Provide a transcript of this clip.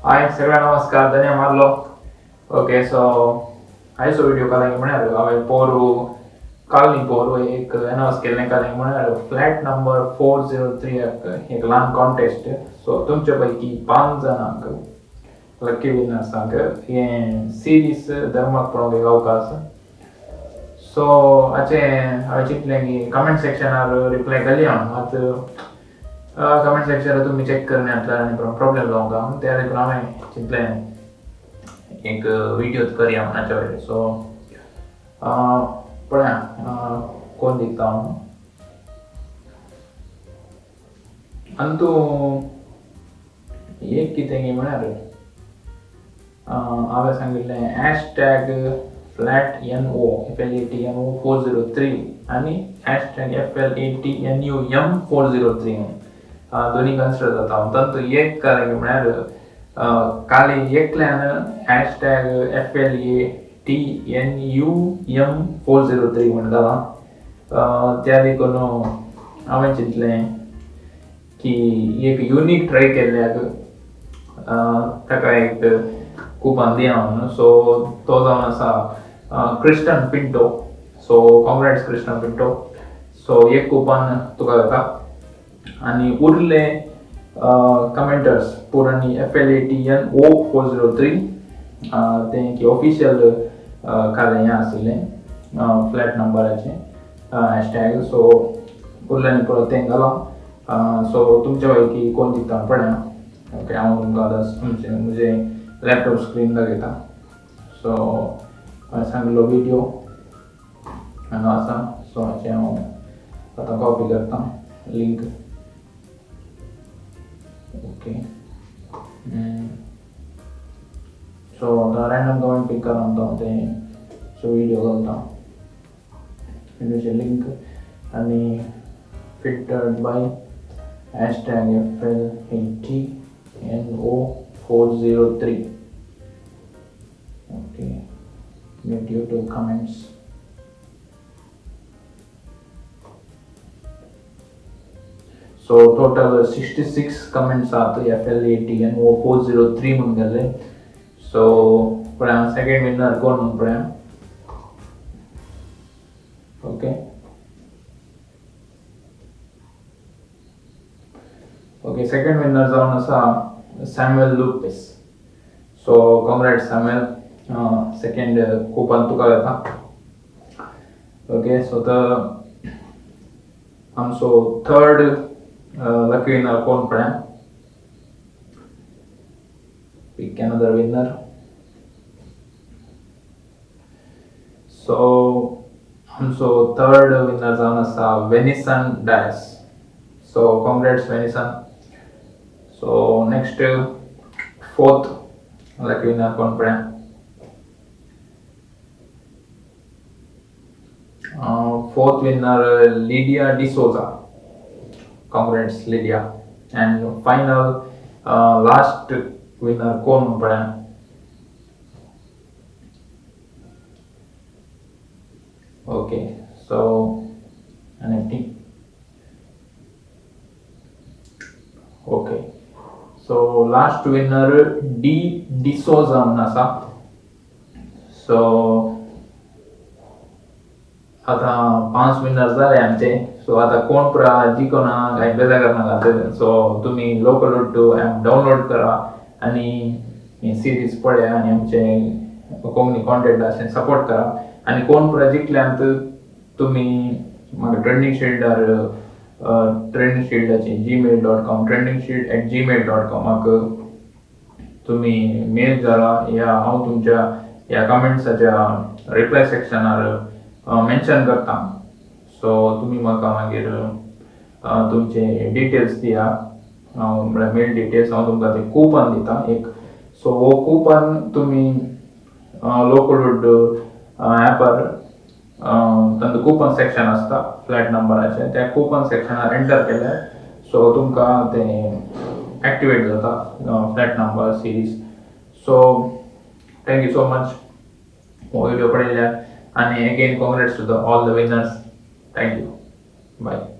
हाय सगळ्यांना नमस्कार, धन्य मारलो. ओके, सो आयचो व्हिडिओ काल म्हळ्यार हांवें पोरू कालनी पोरू एक अनावन्स केल्लें काल म्हळ्यार फ्लॅट नंबर 403 एक ल्हान कॉन्टेस्ट. सो तुमचे पैकी 5 जाणांक लकी विनर्सांक हें सिरीज धर्माक पळोवंक एक अवकाश. सो हाचें हांवें चिंतलें की कमेंट सेक्शनार रिप्लाय केली हांव, मात कमेंट सेक्शनार तुमी चॅक करना आनी प्रॉब्लेम जावंक हांव त्या देखून हांवें चिंतलें एक व्हिडियो करया म्हण हाच्या वयर. सो पळया कोण दिता हांव. आनी तूं एक कितें म्हळ्यार हांवें सांगिल्लें hashtag flat N O F L A T N O 403 आनी hashtag F L A T N U M 403 दोन्ही कन्सिडर जाता. तातूंत एक कारण म्हळ्यार काली एकल्यान hashtag F L A T N U M 403 म्हण घाला. त्या देखून हांवें चिंतलें की एक युनीक ट्राय केल्ल्याक ताका एक कुपन दिया म्हणून. सो तो जावन आसा Kristen Pinto. So congrats Kristen Pinto. So एक कुपन तुका जाता आनी उरले commenters पुरांनी F L A T N O 403 तें की ऑफिशियल काल हें आशिल्लें फ्लॅट नंबराचें हॅशटॅग. सो उरल्यांनी परत तें घालां. सो तुमच्या पैकी कोण जिखता पळया. ओके, हांव तुमकां आतां तुमचें म्हजें लॅपटॉप स्क्रीन दाखयता. सो हांवें सांगिल्लो व्हिडियो हांगा आसा. सो हाचें हांव आतां कॉपी करता लिंक. ओके, सो आतां रॅन्डम कमेंट पीक करून हांव तें सो व्हिडियो घालता व्हिडियोचे लिंक आनी filtered by hashtag F L A T N O 403. Okay, get YouTube comments. So total 66 comments आहात F L A T N O 403 म्हणून गेले. सो पळया सेकंड विनर कोण म्हणून पळया. ओके ओके, सेकंड विनर जावन आसा Samuel Lopes. So congrats Samuel, second coupon तुका जाता. ओके, सो त आमचो थर्ड लकी विनर कोण पळया. Pick another winner. So आमचो थर्ड विनर जावन आसा Venison Dias. So congrats Venison. So next fourth lucky winner कोण पळया. Fourth winner Lydia D'Souza. Congrats Lydia. And final last winner कोण पळया. Okay, so NFT. Okay, so last winner D D'Souza म्हणून आसा. So आतां 5 winner जाले आमचे. So आतां कोण पुरा जिखना काय बेजार करनाकात. सो तुमी लोकल टू ॲप डावनलोड करा आनी ही सिरीज पळया आनी आमचे कोंकणी कॉन्टेंट अशें सपोर्ट करा. आनी कोण पुरा जिखल्यांत तुमी म्हाका ट्रेंडींग शिल्डार ट्रेंडींग शिल्डाचे gmail.com trendingshield@gmail.com तुमी मेल करा या हांव तुमच्या ह्या कमेंट्साच्या रिप्लाय सेक्शनार मेन्शन करता. सो तुमी म्हाका मागीर तुमचे डिटेल्स दिया, म्हळ्यार मेल डिटेल्स, हांव तुमकां ते कुपन दिता एक. सो हो कुपन तुमी लोकलवूड ॲपार तांचो कुपन सेक्शन आसता फ्लॅट नंबराचें, त्या कुपन सेक्शनार एंटर केल्यार सो तुमकां तें एक्टिवेट जाता flat number series. So thank you so much हो व्हिडिओ पळयल्यार आनी again congrats to the all the winners. Thank you, bye.